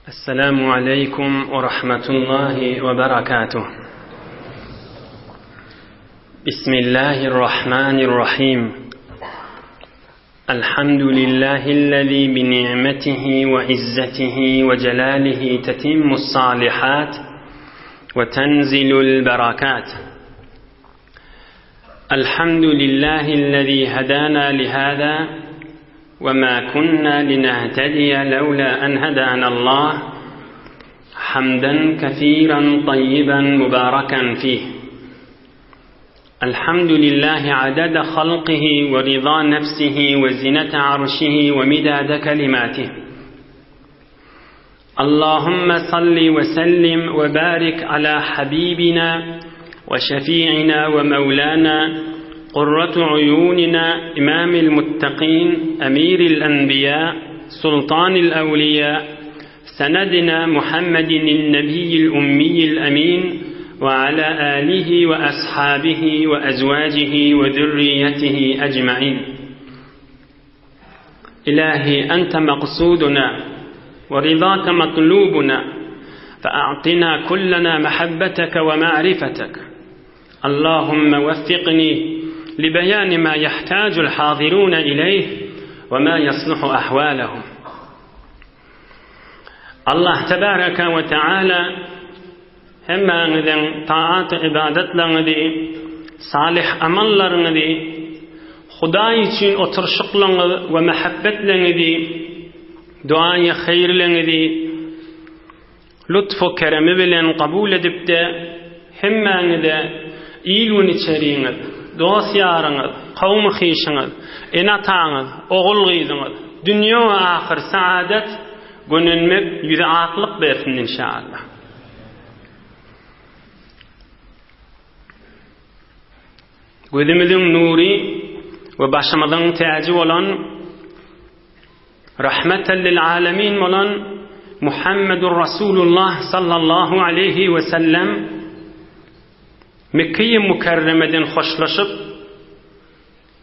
السلام عليكم ورحمة الله وبركاته بسم الله الرحمن الرحيم الحمد لله الذي بنعمته وعزته وجلاله تتم الصالحات وتنزل البركات الحمد لله الذي هدانا لهذا وما كنا لنهتدي لولا أن هدانا الله حمدا كثيرا طيبا مباركا فيه الحمد لله عدد خلقه ورضا نفسه وزنة عرشه ومداد كلماته اللهم صل وسلم وبارك على حبيبنا وشفيعنا ومولانا قرة عيوننا إمام المتقين أمير الأنبياء سلطان الأولياء سندنا محمد النبي الأمي الأمين وعلى آله وأصحابه وأزواجه وذريته أجمعين إلهي أنت مقصودنا ورضاك مطلوبنا فأعطنا كلنا محبتك ومعرفتك اللهم وفقني لبيان ما يحتاج الحاضرون إليه وما يصلح أحوالهم Allah tebaraka we taala hemmäňiziň taat ybadatlaryňyzy, salyh amallaryňyzy, Hudaý üçin oturyşyklaryňyz we mähebbetleňizi, duaýy haýyrlaryňyzy lutfu keremi bilen kabul edipde hemmäňize il-gün içeriňiz, dost-ýaryňyz, kowmy-hyşyňyz, ene-ataňyz, ogul-gyzyňyz, dünýe we ahyr saadet, gönenmek, ýüze aklyk bersin inşaallah. Gözümiziň nury we başymyzyň täji bolan Rahmeten lil alemin bolan Muhammedur Rasulullah sallallahu aleýhi we sellem Mekge-i Mükerremeden hoşlaşyp,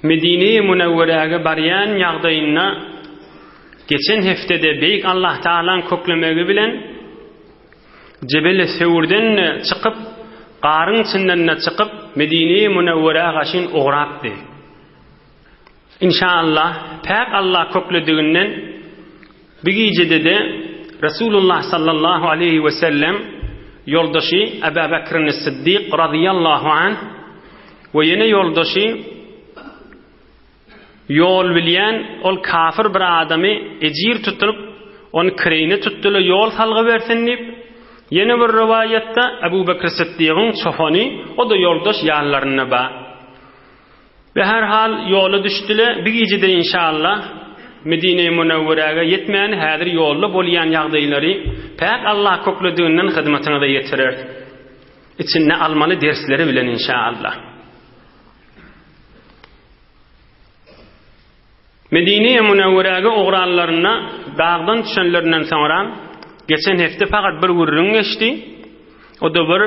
Medine-i Münewweräge barýan ýagdaýynda geçen hepdede Beýik Allah Tagalaň köklemegi bilen Jebeli Söwürden-de çykyp, garyň içinden-de çykyp, Medine-i Münewwerä gaşyn ugrapdy. Inşaallah, päk Allah köklediginden bu gijede-de Resulullah sallallahu aleýhi we sellem ýoldaşy Aba Bekrin Siddik razyýallahu anh we ýene ýoldaşy ýol bilýän ol kafir bir adamy ejir tutunyp, ony kireýine tutdylar ýol salgy bersin diýip, ýene bir rowaýatda Abu Bekr Siddigiň çopany, o-da ýoldaş ýanlarynda bar. Be her hal ýola düşdüle, bi gijede inşallah Medine-i Münewweräge ýetmäni häzir ýolda bolýan ýagdaýlary päk Allah köklediginden hyzmatyňyza ýetireris. Içinde almaly dersleri bilen inşallah. Medine-i Münewweräge ugranlarynda dagdan düşenlerinden soňra geçen hepde fakat bir gürrüň geçdi. O-da bir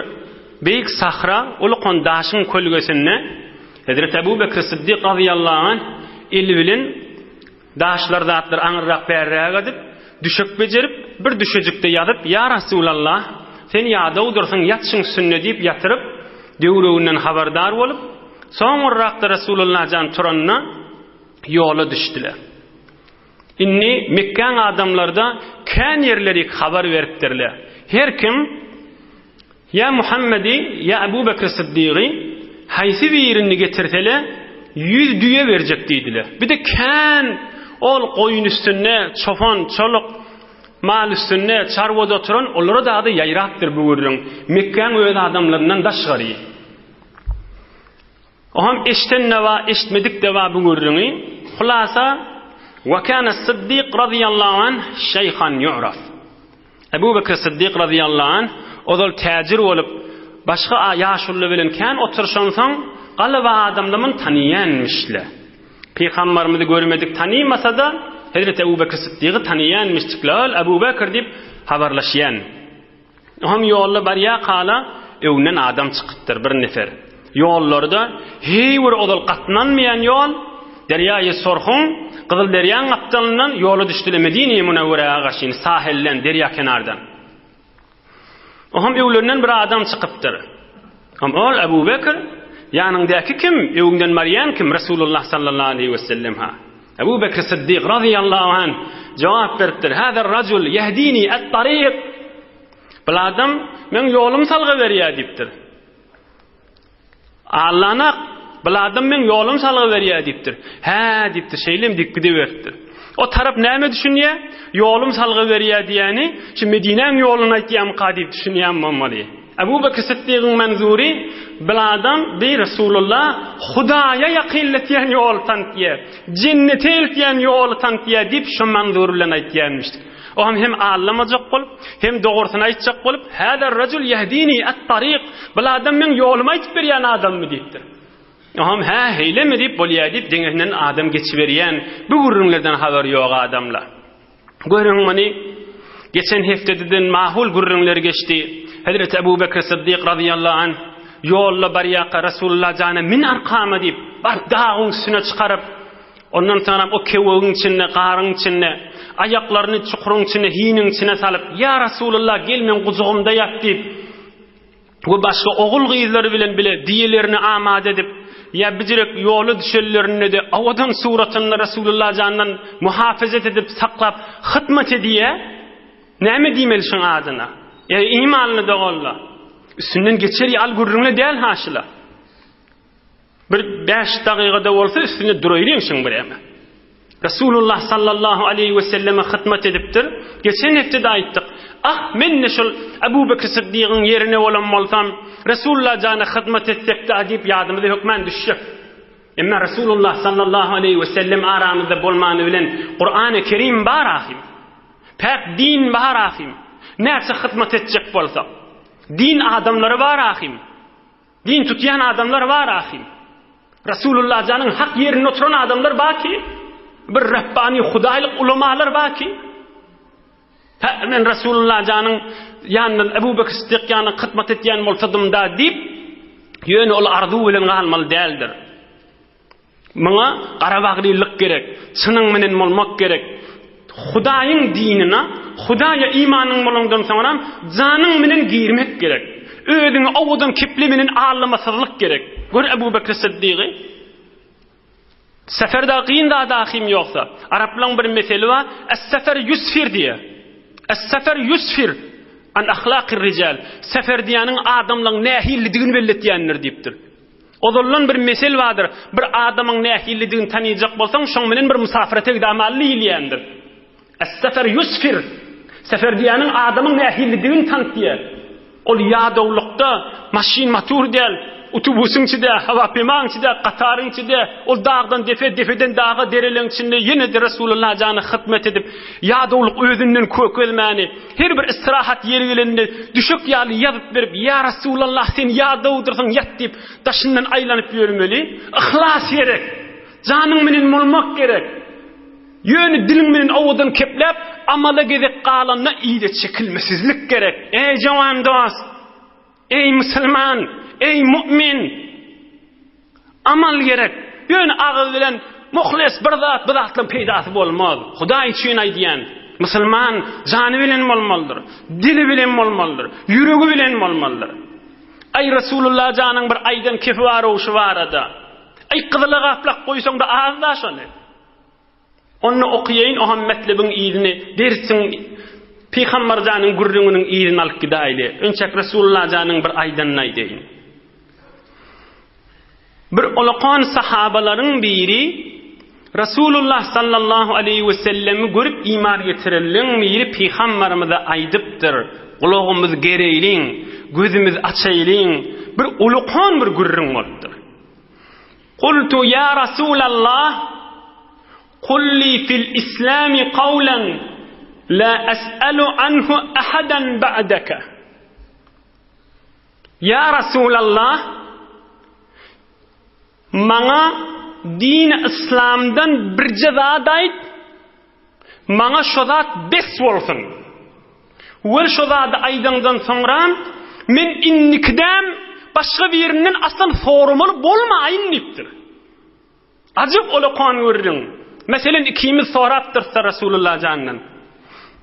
beýik sahra, ulkan daşyň kölgesinde Hezreti Ebu Bekr Syddyk razyýallahu anh eli bilen daşlar zatlar aňyrrak bärräk edip, düşek bejerip, bir düşejikde ýazyp, Ýa Rasulallah, sen ýadawdyrsyň, ýat şuň üstünde diýip ýatyryp, döwreginden habardar bolup, soňurrakda Resulullah jan turanda ýola düşdüler. Indi Mekgäň adamlary-da kän ýerlerik habar beripdirler. Her kim ýa Muhammedi, ýa Ebu Bekr Syddygy haýsy birini getirsele, ýüz düýe berjek diýdiler. Bir-de kän ol goýun üstünde çopan, çoluk, mal üstünde, çarwada oturan olara dagy ýaýrapdyr bu gürrüň. Mekgäň öz adamlaryndan daşgary. Oňam eşden-de bar, eşitmedik-de bar bu gürrüňi. Hulasa, Ve kâne Sıddyk razyýallahu anh şeýhan ýu'raf. Ebu Bekr Syddyk razyýallahu anh ozal täjir bolup, başga ýaşuly bilen kän oturyşansoň, galaba adamlar muny tanyýanmyşlar. Pygambarymyzy görmedik tanymasa-da, Hezreti Ebu Bekr Syddygy tanyýanmyşjyklar, Ol Ebu Bekr diýip habarlaşýan. Oňam ýolda barýakala öňünden adam çykypdyr bir nefer. Ýollarda heý bir ozal gatnanmaýan ýol, derýaýy Sorhuň. Gyzyl derýaň gapdalyndan ýola düşdüler Medine-i Münewweräge garşyny sahelden, derýa kenardan. Oňam öwlerinden bir adam çykypdyr. Hem ol Ebu Bekir, ýanyňdaky kim, öňüňden barýan kim? Resulullah sallallahu aleýhi we sellem ha. Ebu Bekir Siddik razyýallahu anh jogap beripdir. Hâzer rajul yehdini et-tariq. Bul adam meň ýolumy salgy berýär diýipdir. Allanak, Bul adam meň ýolumy salgy berýär diýipdir. Hä, diýipdir, şeýlemi diýip gidiberipdir. O tarap näme düşünýär? Ýolumy salgy berýär diýýäni, şu Medinäň ýoluny aýtýarmyka diýip düşünýän bolmaly. Ebu Bekr Siddigiň menzury, Bul adam bi Resulullah Hudaýa ýakynlatýan ýoly tanatýar, jennete eltýän ýoly tanatýar diýip şu manzur bilen aýtýarmyş. O hem hem allamajak bolup, hem dogrusyny aýtjak bolup, Häzä rajul ýehdini at-taryk, Bul adam meň ýolumy aýtyp berýän adammy diýipdir. O hem hä, heýlemi diýip, bolýa diýip, deňesinden adam geçiberýän bu gürrüňlerden habary ýok adamlar. Görüň muny, geçen hepdededen mahul gürrüňler geçdi. Hezreti Ebu Bekr Siddik razyýallahu anh ýolda barýarka Resulullah jana min arkama diýip, baryp dagyň üstüne çykaryp, Ondan soňram o kewegiň içinde, garyň içinde, aýaklaryny çukuryň içine, hiniň içine salyp, Ýa Resulallah, gel meň gujagymda ýat diýip, we başga ogul-gyzlary bilen bile diýelerini amada edip, ýa bijirek ýola düşenlerinde-de owadan suratynda Resulullah jandan muhafazat edip, saklap, hytmat edýär. Näme diýmeli şuň adyna? Eý, imanly doganlar! Üstünden geçer ýaly gürrüňle däl haşyla. Bir bäş dagygada bolsa üstünde duraýlyň şuň bir eme. Resulullah sallallahu aleýhi we selleme hyzmat edipdir. Geçen hepde-de aýtdyk. Ah, men-de şol Ebu Bekr Siddigiň ýerine bolan bolsam, Resulullah jana hyzmat etsek-dä diýip ýadymyza hökman düşjek. Emma Resulullah sallallahu aleýhi we sellem aramyzda bolmany bilen Kurany Kerim bar ahym. Päk din bar ahym. Näçe hyzmat etjek bolsak. Din adamlary bar ahym. Din tutýan adamlar bar ahym. Rasulullah janyň hak ýerinde oturan adamlar bar ki, bir Rabbani hudaýlyk ulamalar bar ki, Hä, men Rasulullah janyň ýanyndan Ebu Bekr Siddik ýanyna hyzmat etýän bolsadym da diýip, ýöne ol arzuw bilen galmaly däldir. Muňa garabagrylyk gerek, çynyň menen bolmak gerek. Hudaýyň dinine, Hudaýa imanyň bolandan soňram janyň menen girmek gerek. Özüňi owadan keple menen aldamasyzlyk gerek. Gör Ebu Bekr Siddigy. Sefer-de kyn zat ahym ýogsa. Araplaň bir meseli bar, Es-sefer ýusfir diýýär. Es-sefer ýusfir an ahlakir rijal. Sefer diýýäniň adamlaň nähilidigini belletýändir diýipdir. Ozaldan bir mesel bardyr, bir adamyň nähilidigini tanyjak bolsaň, şoň bilen bir mysafyra tegdamaly diýilýändir. Es-sefer ýusfir. Sefer diýýäniň adamyň nähilidigini tanytýar. Ol ýadawlykda maşyn motor däl, utubusyň içinde, hawapemaň içinde, gataryň içinde, ol dagdan depe, depeden daga dereleň içinde ýene-de Resulullah jana hyzmat edip, ýadawlyk özünden kökezmäni, Her bir istirahat ýeri gelende düşek ýaly ýazyp berip, Ýa Resulallah, sen ýadawdyrsyň, ýat diýip, daşyndan aýlanyp ýörmeli. Yhlas gerek. Janyň menen bolmak gerek. Ýöne diliň menen owadan kepläp, amala gezek galanda yza çekilmesizlik gerek. Eý, jowan dost! Eý, musulman! Eý, mu'min! Amal gerek. Ýöne agyz bilen muhles bir zat, bu zatlaryň peýdasy bolmaz. Hudaý üçin aýdýan, musulman jany bilen bolmalydyr, dili bilen bolmalydyr, ýüregi bilen bolmalydyr. Aý Resulullah janyň bir aýdan kefi bar şu barada. Aý gyzyla gaplap goýsaň-da az-da şony. Onda okaýaýyn o hem metlebiň yzyny, dersiň Pygamber janyň gürrüňiniň yzyny alyp gidäýli. Önçäk Resulullah janyň bir aýdanyny aýdaýyn. Bir ulakan sahabalaryň biri Resulullah sallallahu aleýhi we sellemi görüp iman getirenleň biri Pygamberimize aýdypdyr, Gulagymyz gereýliň, gözümiz açaýlyň, bir ulakan bir gürrüň bolupdyr. Kultu ýa Rasulallah, kulli fil islami kawlan la es'alu anhu ahadan ba'daka. Ýa Rasulallah, maňa dini yslamdan birje zat aýt, maňa şo zat bes bolsun. Wel şo zady aýdaňdan soňra men indikidäm başga birinden aslan soramaly bolmaýyn diýipdir. Ajap olakan gürrüň. Meselen, ikimiz sorapdyrys-da Resulullah jandan.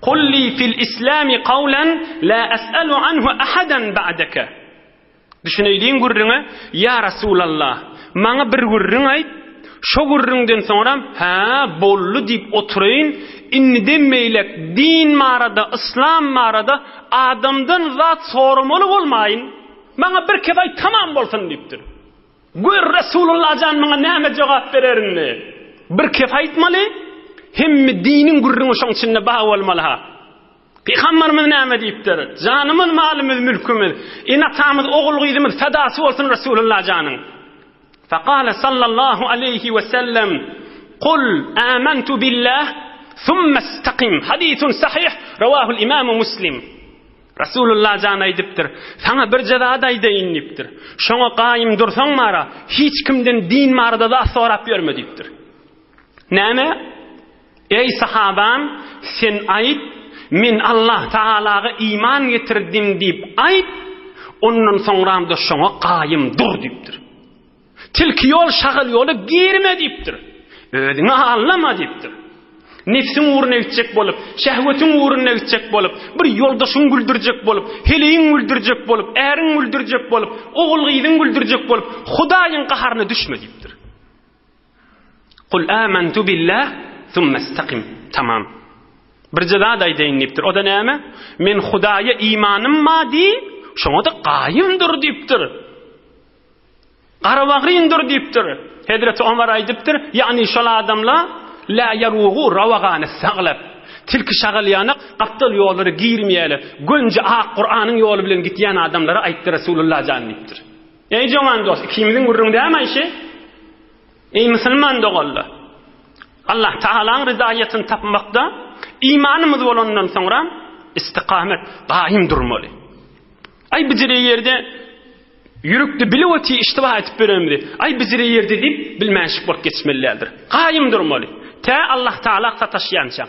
Kul li fil islami kawlan la es'alu anhu ahadan ba'deke. Düşüneýliň gürrüňe, Ýa Resulallah, maňa bir gürrüň aýt, şo gürrüňden soňram, Hä, boldy diýip oturaýyn, indiden beýläk din barada, yslam barada adamdan zat soramaly bolmaýyn, maňa bir kez aýt, tamam bolsun diýipdir. Gör, Resulullah jan maňa näme jogap bererini. Bir kez aýtmaly, hemme diniň gürrüňi şoň içinde bar bolmaly-ha. Pygamberimiz näme diýipdir? Janymyz, malymyz, mülkümiz, ene-atamyz, ogul-gyzymyz fedasy bolsun Resulullah janyň. Fekale sallallahu aleýhi we sellem, Kul amantu billah, thumma istakim. Hadisun sahih, rawahul imamu Muslim. Resulullah jan aýdypdyr, Saňa birje zat aýdaýyn diýipdir. Şoňa gaýym dursaň mara, hiç kimden din barada zat sorap ýörme diýipdir. Näme? Eý sahabam, sen aýt, Men Allah Tagalaga iman getirdim diýip aýt, ondan soňram-da şoňa gaýym dur diýipdir. Tilki ýol, şagal ýola girme diýipdir. Özüňi aldama diýipdir. Nebsiň ugruna gitjek bolup, şehwetiň ugruna gitjek bolup, bir ýoldaşyňy güldürjek bolup, heleýiňi güldürjek bolup, äriňi güldürjek bolup, ogul-gyzyňy güldürjek bolup, Hudaýyň gaharyna düşme diýipdir. Kul amantu billah thumma istaqim. Tamam. Birje zat aýdaýyn diýipdir. O-da näme? Men Hudaýa imanym bar diý, şoňa-da gaýym dur diýipdir. Garabagryn dur diýipdir. Hezreti Omar aýdypdyr, ýagny şol adamlar la ýarugu rawagany saglap. Tilki şagal ýanak gapdal ýollara girmeýärler. Gönje ak Kuranyň ýoly bilen gitýän adamlara aýtdy Resulullah jan diýipdir. Eý jowan dost, ikimiziň gürrüňi dämi aýşe? Eý musulman doganlar! Allah Tagalaň ryzaýatyny tapmakda imanymyz bolandan soňra istikamet, gaýym durmaly. Aý bijire ýerde ýürekde bilip oty iştiba edip berenimizi, aý bijire ýerde diýip bilmänşik bolup geçmeli däldir. Gaýym durmaly. Tä Allah Tagala sataşýança.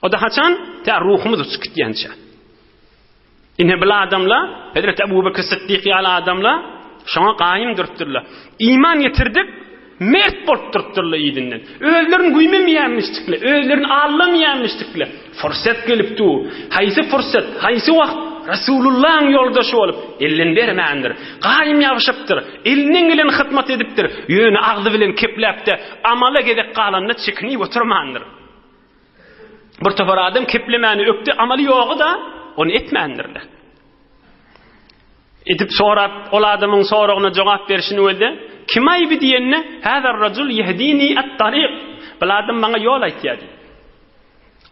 O-da haçan? Tä ruhumyz uçup gitýänçä. Ine bil adamlar, Hezreti Ebu Bekir Sytdyk ýaly adamlar şoňa gaýym durupdyrlar. Iman getirdik, mert bolup durupdyrlar yzyndan. Özlerini güýmemeýänmişdikler, özlerini aldamaýanmişdikler. Fursat gelip dur. Haýsy fursat, haýsy wagt Resulullahyň ýoldaşy bolup, elden bermändir. Gaýym ýabşypdyr, elinden gelen hyzmat edipdir. Ýöne agzy bilen kepläp-de, amala gezek galanda çekinip oturmandyr. Bir topar adam keplemäni ökde, amaly ýogy-da, ony etmändirler. Edip sorap, ol adamyň soragyna jogap berşini welde, kim aýby diýende, Häzir rajul ýehdini at-taryk. Bil adam maňa ýol aýtýar diýip.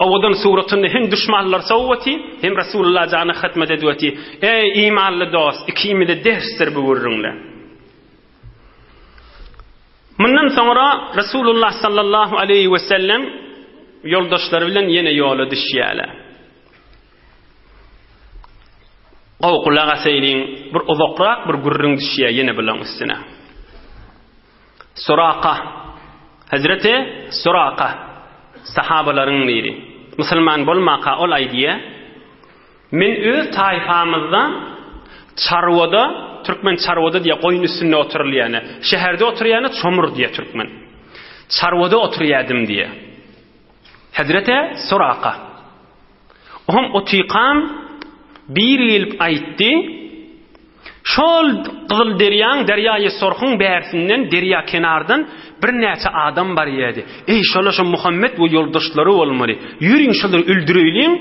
Owadan suratynda hem duşmanlar sowup hem Resulullah jana hyzmat edip otyr. Eý, imanly dost, ikimize dersdir bu gürrüňler. Mundan soňra Resulullah sallallahu aleýhi we sellem ýoldaşlary bilen ýene ýola düşýärler. Gowy gulak asaýlyň, bir uzakrak bir gürrüň düşýär ýene bulaň üstüne. Suraka Hezreti Suraka sahabalaryň biri. Musulman bolmaka ol aýdýar, Men öz taýpamyzda çarwada, türkmen çarwada diýýär, goýun üstünde oturylýany. Şäherde oturýana çomur diýýär türkmen. Çarwada oturýadym diýýär. Hezreti Suraka. Ohm otykam bir gelip aýtdy, Şol Gyzyl derýaň, Derýaýy Sorhuň bärsinden, derýa kenardan birnäçe adam barýardy. Eý, şolar şo Muhammet we ýoldaşlary bolmaly. Ýörüň şolary öldüreýliň,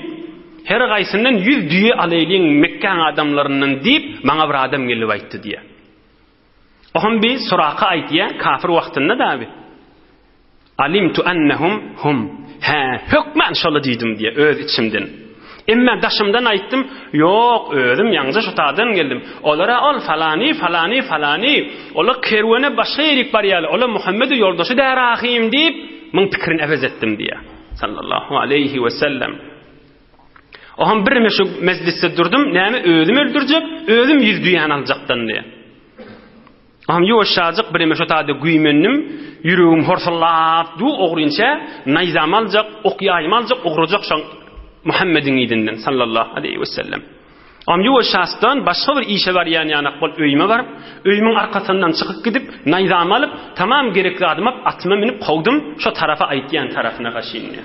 her gaýsyndan ýüz düýe alaýlyň Mekgäň adamlaryndan diýip, maňa bir adam gelip aýtdy diýýär. Ohm bi Suraka aýdýar, kafir wagtynda-da bi. Alimtu ennehum hum. Hä, hökman şola diýdim diýýär öz içimden. Emma daşymdan aýtdym, Ýok, özüm ýaňja şu taýdan geldim. Olar-a ol falany, falany, falany. Olar kerwene başga ýerik barýarlar. Olar Muhammede ýoldaşy däl ahym diýip, muň pikirini äwez etdim diýýär. Sallallahu aleýhi we sellem. Ohm birime şu mejlisde durdum, näme özüm öldürjek, özüm ýüz düýäni aljakdan diýýär. Aham ýuwaşjajyk bireme şo taýda güýmendim, ýüregim horsullap dur ogrynça, naýzamy aljak, ok-ýaýymy aljak, ugrajak şoň Muhammediň yzyndan, sallallahu aleýhi we sellem. Am ýuwaşasdan başga bir işe barýan ýanak bolup öýüme baryp, öýümiň arkasyndan çykyp gidip, naýzamy alyp, tamam gerek zadymy alyp, atyma münüp kowdum, şo tarapa aýtýan tarapyna gaşyndy.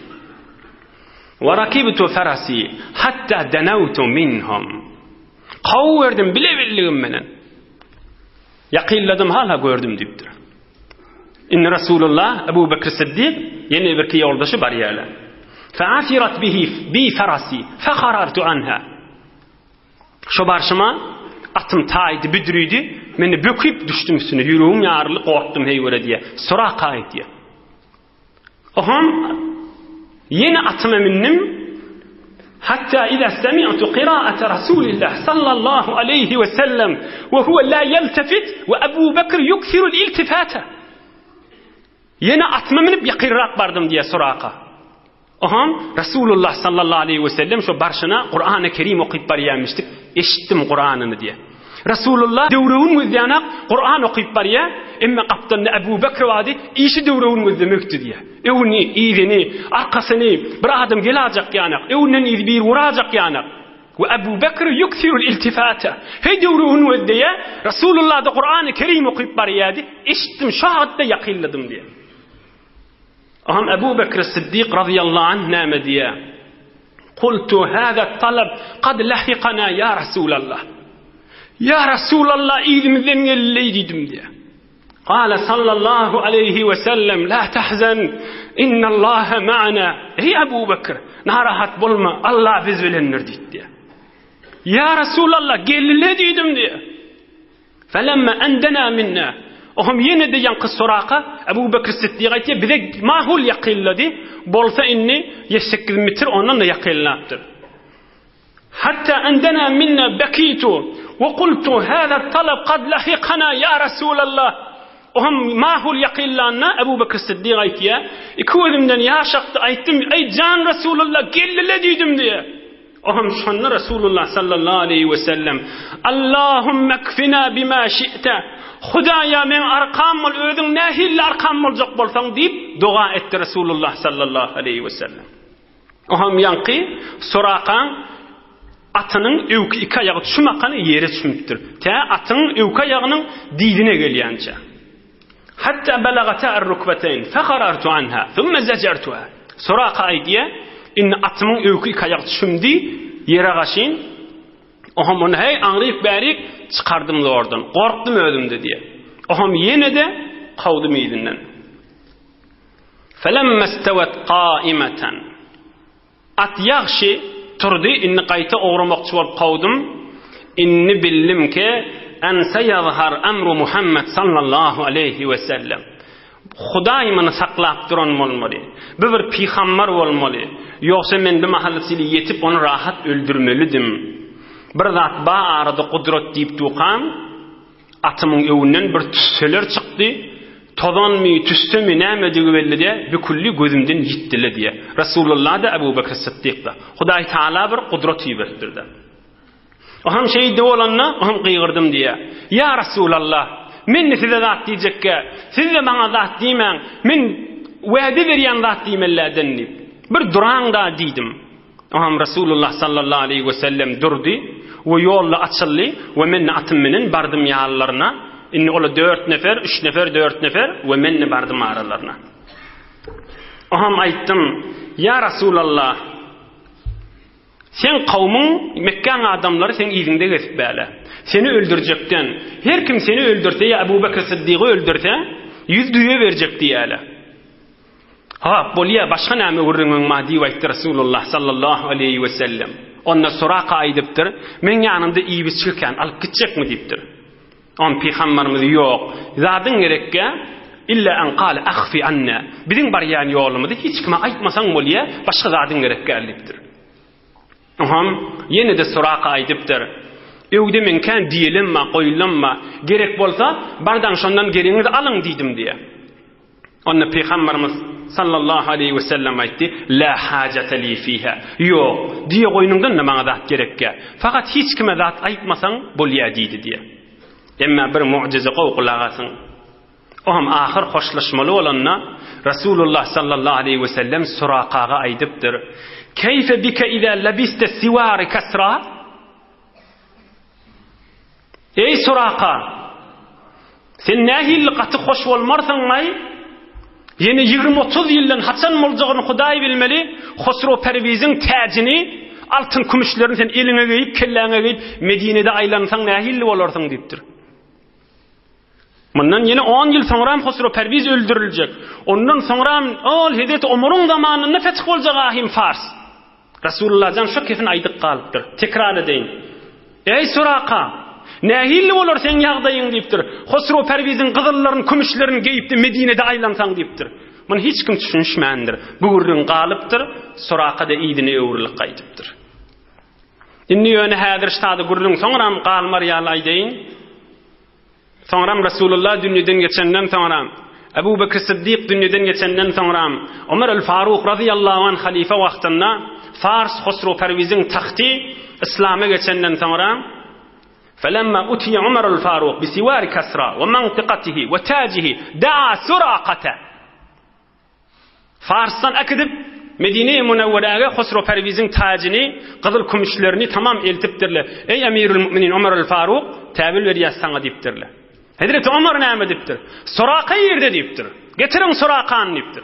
Wa rakibtu farasi hatta danawtu minhum. Kowuberdim bile bildigim menen. Ýakynladym hala gördüm diýipdir. Indi Resulullah, Ebu Bekr Siddik, ýene birki ýoldaşy barýarlar. Fa'asirat bihi bi farasi faharartu anha. Şo barşyma atym taýdy, büdrüdi. Men böküp düşdüm üstüne. Ýüregim ýaryldy, gorkdum heýwere diýe. Suraka aýtýar. Oham ýene atyma mündim. Hatta iza semi'tu qira'ata Rasulillah sallallahu aleýhi we sellem we huwa la ýeltefit we Abu Bekr yuksiru'l iltifata. Ýene atyma münüp ýakynrak bardym diýýär Suraka. Oham Rasulullah sallallahu aleýhi we sellem şo barşyna Kur'an-ı Kerim okyp barýarmyşdyk. Eşitdim Kur'anyny diýýär. Resulullah döwrewin gözleýänak Kuran okyp barýa, emme gapdalynda Ebu Bekr bardy, işi döwrewin gözlemekdi diýýä. Öwüni, yzyny, arkasyny bir adam gelajak ýanak, öwünden yzy biri urajak ýanak. We Ebu Bekr ýuksirul iltifata. Heý döwrewin gözleýä, Resulullah-da Kurany Kerim okyp barýady, eşitdim şo wagtda ýakynladym diýýä. Aham Ebu Bekr Siddik razyýallahu anh näme diýýä? Kultu hâzâ talab kad lahikanâ ýa Resulallah. Ýa Resulallah yzymyzdan geldi-leý diýdim diýýär. Gale sallallahu aleýhi we sellem la tahzan innallaha ma'ana. Eý Ebu Bekr, narahat bolma, Allah biz bilendir diýdi diýýär. Ýa Resulallah geldi-le diýdim diýýär. Felemma en dena minna. Oham ýene-de ýaňky Suraka, Ebu Bekr Siddik aýtýar, bize mahul ýakynlady, bolsa indi ýedi-sekiz metr ondan-da ýakynlapdyr. Hatta en dena minna bekitu we kultu hâzâ talab kad lahikana ýa Resulallah. Oham mahul ýakynlanda Ebu Bekr Siddik aýtýar, iki gözümden ýaş akdy, aýtdym, eý jan Resulallah, geldi-le diýdim diýýär. Ohem şonda Resulullah sallallahu aleýhi we sellem, Allahumma kfina bima şi'te, Hudaýa meň arkam bol, özüň nähili arkam boljak bolsaň diýip doga etdi Resulullah sallallahu aleýhi we sellem. Ohem ýaňky Surakaň atynyň öwki iki aýagy çümakany ýere çümüpdir. Tä atyň öwki aýagynyň dizine gelýänçä. Hatta balagata ar-rukbateýn, feharartu anha, thumma zajartuha. Suraka aýdýar, Indi atymyň öýki iki aýagy çümdi ýere gaşyn, oham ony heý aňryk bärik çykardym zordan, gorkdum özümde diýýär. Oham ýene-de kowdum yzyndan. Felemma stawat qaimatan. At ýagşy turdy, indi gaýta ugramakçy bolup kowdum. Indi bildim ki, en seýazhar emru Muhammed sallallahu aleýhi we sellem. Hudaý muny saklap duran bolmaly. Bu bir pygambar bolmaly. Ýogsa men bu mahal sili ýetip ony rahat öldürmelidim. Bir zat ba arada gudrat diýip dukam. Atymyň öňünden bir tüsseler çykdy. Tozanmy, tüssemi, nämedigi belli däl, büküldi, gözümden ýitdi-le diýýär. Resulullah-da, Ebu Bekr Sytdyk-da. Hudaý Tagala bir gudrat iberipdir-de. Ohem şeýdi bolanda, ohem gygyrdym diýýär. Ýa Resulallah, men-de size zat diýjekkä, siz-de maňa zat diýmäň, men wäde berýän zat diýmelilerden diýip. Bir duraň-da diýdim. Oňam Resulullah sallallahu aleýhi we sellem durdy we ýolda açyldy we men-de atym menen bardym ýanlaryna. Indi ola dört nefer, üç nefer, dört nefer we men-de bardym aralaryna. Oňam aýtdym, Ýa Resulallah, seň kowmuň, Mekgäň adamlary seň yzyňda gezip bäle. Seni öldürjekden, her kim seni öldürse ýa Ebu Bekr Syddygy öldürse, ýüz düýe berjek diýýäle. Hop, bolýa, başga näme gürrüňiň bar diýip aýtdy Resulullah sallallahu aleýhi we sellem. Onda Suraka aýdypdyr, Meň ýanymda iýip-içgi kän, alyp gitjekmi diýipdir. Onda Pygamberimiz, Ýok, zadyň gerekkä, illa an kale ahfi anna, biziň barýan ýolumyzy hiç kime aýtmasaň bolýa, başga zadyň gerek däl diýipdir. Oňam ýene-de Suraka aýdypdyr, Öwde meň kän diýelem bar, goýulam bar, gerek bolsa, bardaň şondan geregiňizi alyň diýdim diýýär. Onda Pygamberimiz sallallahu aleýhi we sellem aýtdy, La hajata li fiha. Ýok, düýe goýnuňdan-da maňa zat gerekýä. Fakat hiç kime zat aýtmasaň bolýa diýdi diýýär. Emma bir mugjyza gowy gulak asyň. O hem ahyr hoşlaşmaly bolanda Resulullah sallallahu aleýhi we sellem Surakaga aýdypdyr, Keýfe bike iza labiste siwari kasra? Eý Suraka! Sen nähili gaty hoş bolmarsyň-aý? Ýene ýigrimi-otuz ýyldan haçan boljagyny Hudaý bilmeli, Hosrow Perwiziň täjini, altyn-kümüşlerini sen eliňe geýip, kelläňe geýip, Medinede aýlansaň nähili bolarsyň diýipdir. Mundan ýene on ýyl soňram Hosrow Perwiz öldüriljek. Ondan soňram ol Hezreti Omaryň zamanynda feth boljak ahim Fars. Rasulullah jan şo kesin aýdyp galypdyr. Tekrar edeýin. Eý Suraka! Nähili bolar seň ýagdaýyň diýipdir. Hosrow Perwiziň gyzyllaryny, kümüşlerini geýipdi Medinede aýlansaň diýipdir. Muny hiç kim düşünişmändir. Bu gürrüň galypdyr. Suraka-da yzyna öwrülip gaýdypdyr. Indi ýöne häzir ştada gürrüň soňram galmar ýaly aýdaýyn. Soňram Resulullah dünýeden geçenden soňra, Ebu Bekr Syddyk dünýeden geçenden soňra, Omar el-Faruk razyýallahu anh halyfa wagtynda Fars Hosrow Perwiziň tagty yslama geçenden soňra, Felemma utiýe Omar el-Faruk bi siwari Kasra we mantikatihi we tajihi daa Surakate. Farsdan äkidip, Medine-i Münewweräge Hosrow Perwiziň täjini, gyzyl-kümüşlerini tamam eltipdirler. Eý, Emirül-Müminin Omar el-Faruk, täwil berýäs saňa diýipdirler. Hezreti Omar näme diýipdir? Suraka irde diýipdir. Getiriň Surakany diýipdir.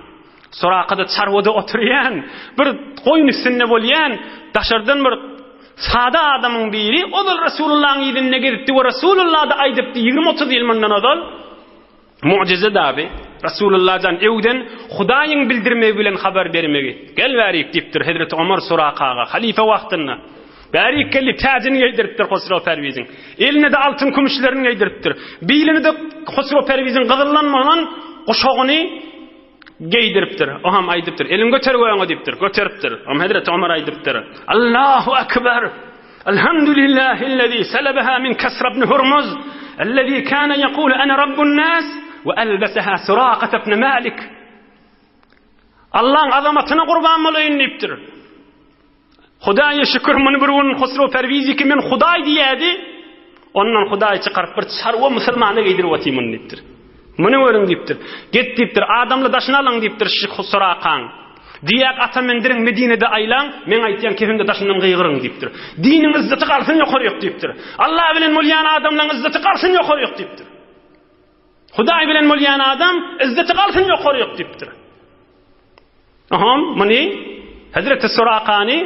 Suraka-da çarwada oturýan, bir goýun üstünde bolýan, daşardan bir sada adamyň biri ozal Resulullahyň yzynda gezipdi we Resulullah-da aýdypdy 20-30 ýyl mundan ozal, Mugjyza daby, Resulullah jan öwden Hudaýyň bildirmegi bilen habar bermegi. Gel bärik diýipdir Hezreti Omar Surakaga, halyfa wagtynda. Bärik gel diýip täjini geýdiripdir Hosrow Perwiziň. Eline-de altyn kümüşlerini geýdiripdir. Biline-de Hosrow Perwiziň gyzyldan bolan guşagyny geýdiripdir. O hem aýdypdyr, Eliňi göter göňe diýipdir. Göteripdir. Oňa Hezreti Omar aýdypdyr, Allahu akbar! Elhamdülillahillezî selebeha min Kasra ibn Hurmuz, ellezî kâne yekûlu ene rabbun nas we elbeseha Surâkate ibn Mâlik. Allaň azamatyna gurban bolaýyn diýipdir. Hudaýa şükür, muny bir gün Husrow Perwiz ki men Hudaý diýýärdi. Ondan Hudaý çykaryp bir çarwa musulmana geýdirip otyr muny diýipdir. Muny görüň diýipdir. Git diýipdir, adamly daşyny alyň diýipdir şu Surakaň. Diýýäk ata mendiriň Medinede aýlaň, meň aýtýan kepimde daşyndan gygyryň diýipdir. Diniň yzzaty galsyn ýokaryk diýipdir. Allah bilen bolýan adamlaň yzzaty galsyn ýokaryk diýipdir. Hudaý bilen bolýan adam yzzaty galsyn ýokaryk diýipdir. Oňam muny Hezreti Surakany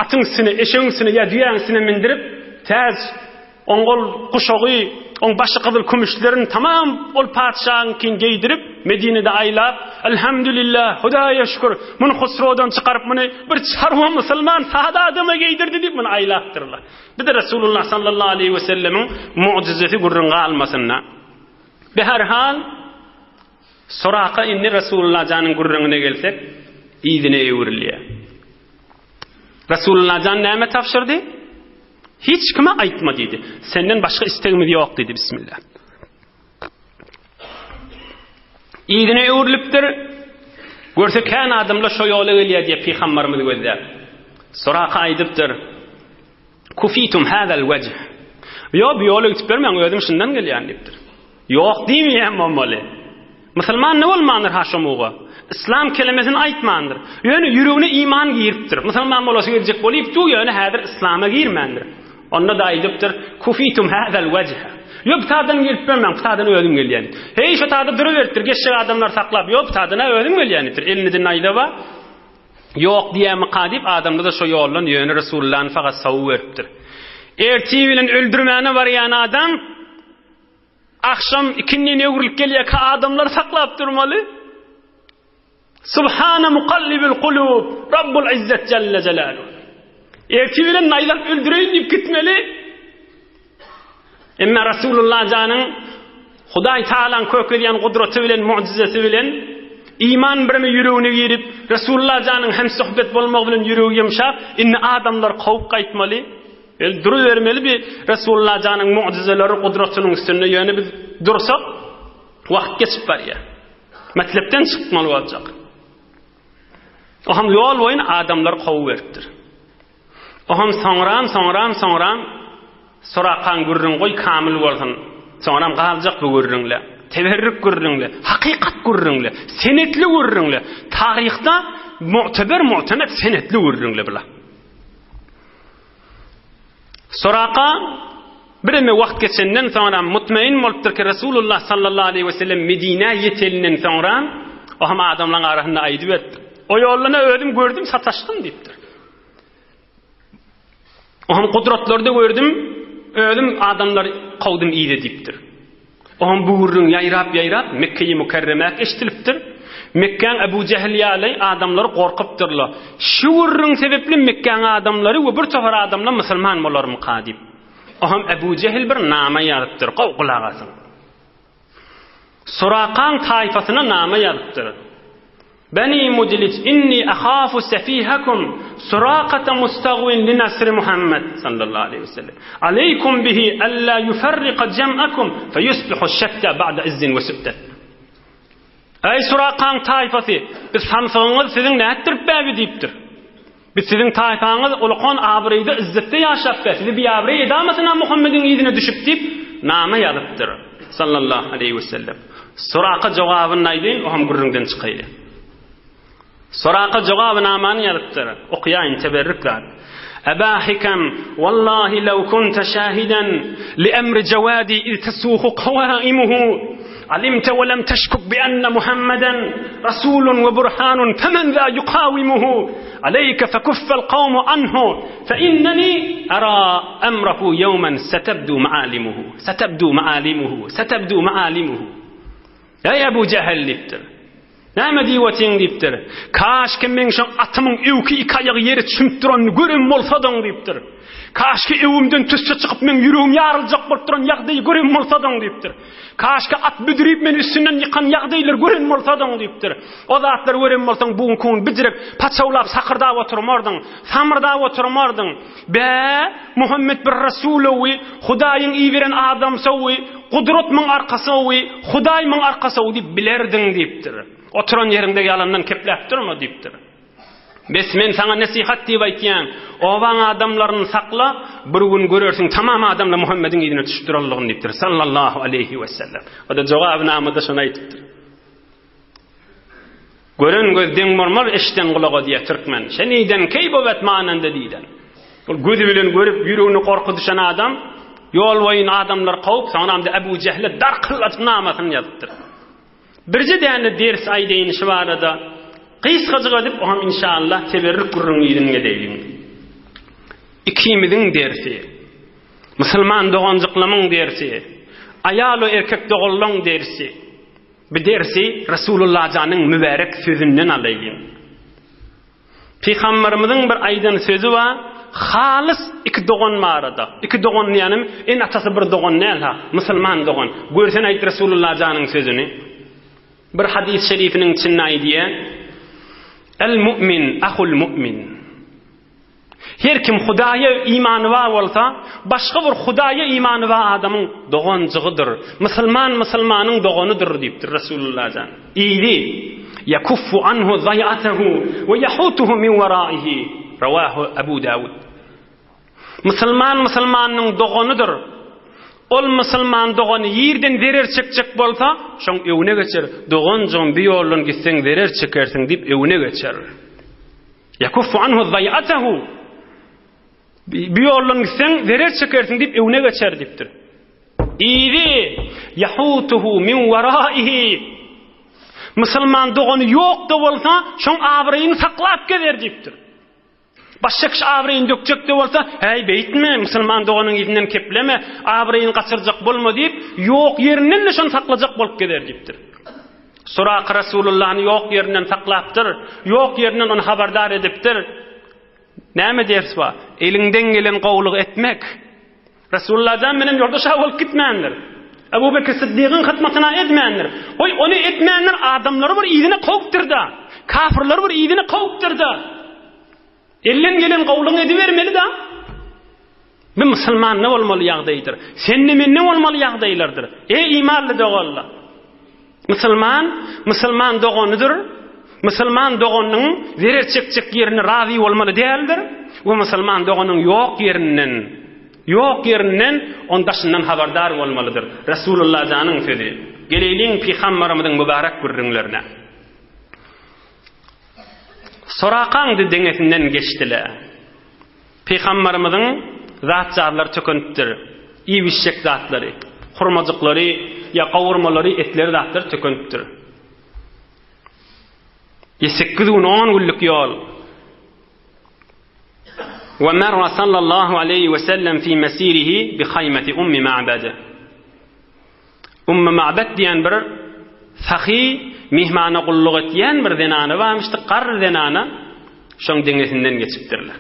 atyň üstüne, eşegiň üstüne ýa düýäň üstüne mindirip, täç, oň ol guşagy, oň başy gyzyl kümüşlerini tamam ol patyşaňkyny geýdirip, Medinede aýlap, Elhamdülillah, Hudaýa şükür, muny Husrodan çykaryp, muny bir çarwa musulman sada adama geýdirdi diýip, muny aýlapdyrlar. Bir-de Resulullah sallallahu aleýhi we sellemiň mugjyzasy gürrüň galmasyn-da. Beherhal, Suraka indi Resulullah janyň gürrüňine gelsek, yzyna öwrülýär. Resulullah jan näme tabşyrdy? Hiç kime aýtma diýdi. Senden başga istegimiz ýok diýdi. Bismillah. Yzyna öwrülipdir. Görse kän adamlar şo ýola gelýär diýip pygamberimizi gözläp. Suraka aýdypdyr. Kufitum hazal wejh. Ýok, bu ýola gitip bermäň, özüm şundan gelýän diýipdir. Ýok diýmeýän bolmaly. Musulman ne bolmandyr ha şomuga? Islam kelimesini aýtmandyr. Ýöne ýüregine iman giripdir. Musulman bolasy geljek bolypdy, ýöne häzir islama girmändir. Onda-da aýdypdyr, Kufitum hazal wejh. Ýok, bu tadan gelip bermäň, bu tadan özüm gelýän. Heý, şo tada duruberipdir, geçjek adamlar saklap, ýok, bu tadan-a özüm gelýän diýipdir. Elinde naýza bar. Ýok diýýärmika diýip adamlar-da şo ýoldan ýöne Resulullany fakat sowuberipdir. Ertir bilen öldürmäne barýan adam agşam ikindin öwrülip gelýärkä adamlar saklap durmaly. Subhana mukallibil kulub, Rabbul izzet jelle jelaluhu. Ertir bilen naýzap öldüreýin diýip gitmeli. Emma Rasulullah janyň Hudaý Tagalaň kökezýän gudraty bilen, mugjyzasy bilen iman birme ýüregine girip, Rasulullah janyň hem söhbet bolmagy bilen ýüregi ýumşap, indi adamlar kowup gaýtmaly. El durubermeli bir Rasulullah janyň mugjyzalary, gudratynyň üstünde ýöne biz dursak, wagt geçip barýar. Metlepden çykmaly boljak. O hem ýol boýun adamlar kowuberipdir. Oňam soňram, soňram, soňram Surakaň gürrüň goý kamyl bolsun. Soňram galjak bu gürrüňle. Teberrük gürrüňle, hakykat gürrüňle, senetli gürrüňle. Taryhda mu'teber mu'temet senetli gürrüňle bula. Suraka. Bireme wagt geçenden soňra mutmain bolupdyr ki, Resulullah sallallahu aleýhi we sellem Medinä ýetelinden soňra o hem adamlaryň arasynda aýdyp beripdir. O ýolda özüm gördüm, sataşdym diýipdir. O hem gudratlarda gördüm, özüm adamlary kowdum yza diýipdir. O hem bu gürrüň ýaýrap-ýaýrap Mekgeýi Mükerremäk eşidilipdir. Mekgäň Ebu Jähil ýaly adamlary gorkupdyrlar. Şu gürrüň sebäpli Mekgäň adamlary we bir topar adamlar musulman bolarmyka diýip. O hem Ebu Jähil bir nama ýazypdyr. Gowy gulak asyň. Surakaň taýfasyna nama ýazypdyr. Beni Mudlij inni ahafu sefihakum Surakata mustagwin li nasri Muhammed sallallahu aleýhi we sellem. Aleýkum bihi alla yufarrika jem'akum feyusbihu şetta ba'da izzin we sü'det. Eý Surakaň taýfasy, biz samsygyňyz siziň nätdirip bäbi diýipdir. Biz siziň taýpaňyz ulakan abraýda, yzzetde ýaşap be, sizi biabraý edamasyn-a Muhammediň yzyna düşüp diýip, nama ýazypdyr. Sallallahu aleýhi we sellem. Suraka jogabyny aýdaýyn, o hem gürrüňden çykaýly. Suraka jogabynamany ýazypdyr. Okaýaýyn, teberrük zat. Eba Hikam, wallahi law kunta şahidan li emri jawadi iz tasuhu kawaimuhu alimte we lem teşkuk bi enne Muhammeden rasulun we burhanun femen za yukawimuhu aleyke fekuffel kawmu anhu fe inneni era emrehu yevmen setebdu maalimuhu setebdu maalimuhu setebdu maalimuhu Eý Ebu Jehel diýipdir. Näme diýip otyň diýipdir. Kaşki meň şo atymyň öwki iki aýagy ýere çümüp duranyny gören bolsadyň diýipdir. Kaşki öwümden tüsse çykyp meň ýüregim ýaryljak bolup duran ýagdaýy gören bolsadyň diýipdir. Kaşki at büdürip meni üstünden ýykan ýagdaýlary gören bolsadyň diýipdir. O zatlary gören bolsaň bu günki gün bijirek paçawlap sakyrdap oturmardyň, samyrdap oturmardyň. Bä, Muhammet bir Resulowy, Hudaýyň iberen adamsowy, gudrat muň arkasowy, Hudaý muň arkasowy diýip bilerdiň diýipdir. Oturan ýeriňde ýalandan kepläp durma diýipdir. Bes men saňa nesihat diýip aýtýan, obaň adamlaryny sakla, bir gün görersiň tamam adamlar Muhammediň yzyna düşüp duranlygyny diýipdir. Sallallahu aleýhi wesellem. O-da jogabynamada şony aýdypdyr. Gören göz deň bolmaz eşiden gulaga diýýär türkmen. Şeniden keý bobet mananda diýden. Ol gözi bilen görüp ýüregine gorky düşen adam ýol boýun adamlar kowup soňram-da Ebu Jähle darkylladyp namasyny ýazypdyr. Birje däne ders aýdaýyn şu barada. Gysgajyk edip oňam inşallah teberrük gürrüň yzyny gedeýliň. Ikimiziň dersi. Musulman doganjyklamyň dersi. Aýal we erkek doganlaň dersi. Bu dersi Resulullajanyň mübärek sözünden alaýlyň. Pygamberimiziň bir aýdan sözi bar, halys iki dogan barada. Iki dogan diýenim, ene-atasy bir dogan däl-ha, musulman dogan. Görsen aýt Resulullajanyň sözüni. Bir hadys şerifiniň içinde aýdýar, El mu'min ahul mu'min. Her kim Hudaýa imany bar bolsa, başga bir Hudaýa imany bar adamyň doganjygydyr. Musulman musulmanyň doganydyr diýipdir Resulullah jan. Yzy, Ýekuffu anhu zaýatehu we ýahutuhu min weraihi. Rawahu Abu Dawud. Musulman musulmanyň doganydyr. Ol musulman dogany ýerden zerer çekjek bolsa, şoň öwüne geçer. Doganjygym bu ýoldan gitseň zerer çekersiň diýip öwüne geçer. Ýekuffu anhu zaýatahu. Bu ýoldan gitseň zerer çekersiň diýip öwne geçer diýipdir. Yzy ýahutuhu min waraihi. Musulman dogany ýok-da bolsa, şoň abraýyny saklap gezer diýipdir. Başga kişi abraýyny dökjek-de bolsa, häý beýtme, musulman doganyň yzyndan kepleme, abraýyny gaçyrjak bolma diýip, ýok ýerinden-de şony saklajak bolup gezer diýipdir. Suraka Resulullany ýok ýerinden saklapdyr, ýok ýerinden ony habardar edipdir. Näme ders bar? Eliňden gelen gowulygy etmek. Resulullajan menen ýoldaş-a bolup gitmändir. Ebu Bekir Siddigiň hyzmatyna edmändir. Goý, ony etmändir, adamlary bir yzyna kowupdyr-da. Kafirleri bir yzyna kowupdyr-da. Elden gelen gowulygyňy edibermeli-da. Bu musulmanda bolmaly ýagdaýdyr. Sende-mende bolmaly ýagdaýlardyr. Eý imanly doganlar! Musulman, musulman doganydyr. Musulman doganynyň zerer çekjek ýerine razy bolmaly däldir we musulman doganyň ýok ýerinden, ýok ýerinden on daşyndan habardar bolmalydyr. Resulullah janyň sözi. Geleýliň pygambarymyzyň mübarek gürrüňlerine. Sorakaňdy deňesinden geçdile. Pygambarymyzyň zat-jazlary tökenipdir. Iýip-içjek zatlary, hurmajyklary ýa gowurmalary, etleri zatlary tükenipdir. Ýa sekiz gün, on günlük ýol. We merra sallallahu aleýhi we sellem fi mesirihi bi haýmeti Ummi Ma'bede. Ummi Ma'bed diýen bir sahy myhmana gulluk etýän bir zenana barmyşdy, garry zenana şoň deňesinden geçipdirler.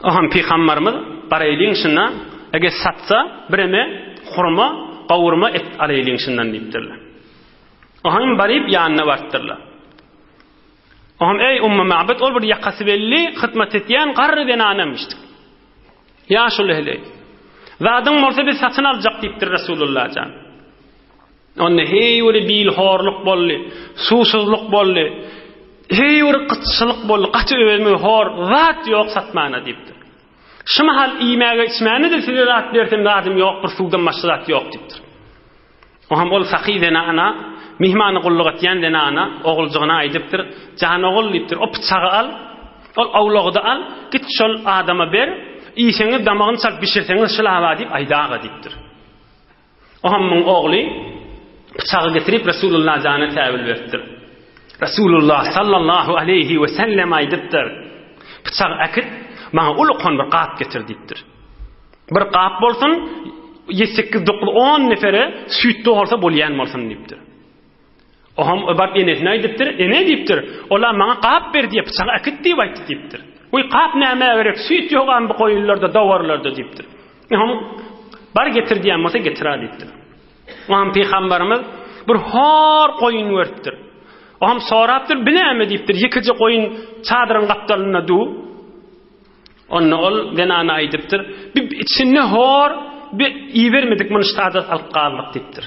Oham pygambarymyz baraýlyň şunda, eger satsa bireme hurma, gowurma et alaýlyň şundan diýipdirler. Ohem baryp ýanyna barypdyrlar. Ohem eý Ummu Ma'bed ol bir ýakasy belli hyzmat etýän garry zenanamyşdyk. Ýaşuly heleý. Zadyň bolsa biz satyn aljak diýipdir Resulullah jan. Onda heý bir bil horluk boldy, suwsuzlyk boldy. Heý bir gytçylyk boldy, gaty özümi hor, zat ýok satmana diýipdir. Şu mahal iýmäge içmäne-de size zat bersem zadym ýok, bir suwdan başga zat ýok diýipdir. Oňam ol sahy zenana, myhmana gulluk etýän zenana, oguljygyna aýdypdyr, Jan ogul diýipdir, o pyçagy al, ol awlagy-da al, git şol adama ber, iýseňiz damagyny çalyp bişirseňiz şylaba diýip aýdaga diýipdir. Oňam muň ogly pyçagy getirip Resulullah jana täwil beripdir. Resulullah sallallahu aleýhi we sellem aýdypdyr, Pyçagy äkit, maňa ulukan bir gap getir diýipdir. Bir gap bolsun, ýedi, sekiz, dokuz, on nefere süýt dolsa bolýan bolsun diýipdir. Oňam baryp enesine aýdypdyr, Ene diýipdir, ol-a maňa gap ber diýip, pyçagy äkit diýip aýtdy diýipdir. Wiý, gap nämä gerek, süýt ýogam bu goýunlarda, dowarlarda diýipdir. Oňam bar getir diýen bolsa getir-a diýipdir. Oňam pygambarymyz bir hor goýun görüpdir. Oňam sorapdyr, bi näme diýipdir, ýekeje goýun çadyryň gapdalynda dur. Onda ol zenana aýdypdyr, Bi içinde hor, bi ibermedik muny ştada alyp galdyk diýipdir.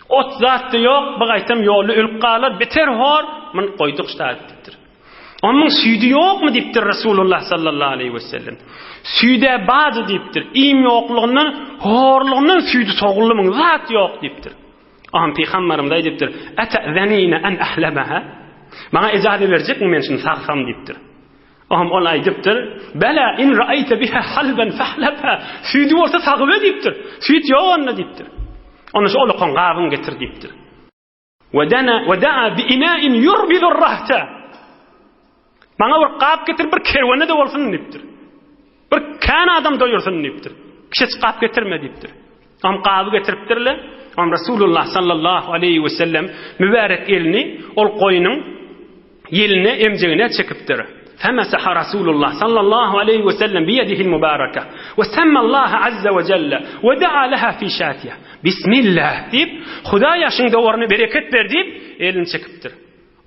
Ot zat-da ýok, bi gaýtam ýolda ölüp galar, beter hor, muny goýduk ştada diýipdir. Onuň süýdi ýokmy diýipdir Resulullah sallallahu aleýhi wesellem. Süýd-ä bardy diýipdir. Iým ýoklugyndan, horlugyndan süýdi soguldy muň, zat ýok diýipdir. Oňa pygamberimiz aýdypdyr, Etezenine en ahlabaha? Maňa ejaza berjekmi men şuny sagsam diýipdir. Oňam ol aýdypdyr, Bela in ra'aýte biha halban fahlabha. Süýdi bolsa sagyber diýipdir. Süýt ýok onda diýipdir. Onda şu olakan gabyň getir diýipdir. We dana we da'a bi ina'in yurbidu rahta. Maňa bir gap getir, bir kerwene-de bolsun diýipdir. Bir kän adam doýursyn diýipdir. Kiçijik gap getirme diýipdir. Am gaby getiripdirler. Am Resulullah sallallahu aleýhi we sellem mübärek elini ol goýnuň ýeline, emjegine çekipdir. Femesaha Rasulullah sallallahu aleýhi we sellem biýedihil mübareke we semmallaha azza we jelle we daa leha fi şatiha. Bismillah diýip, Hudaýa şuň dowaryna bereket ber diýip, elini çekipdir.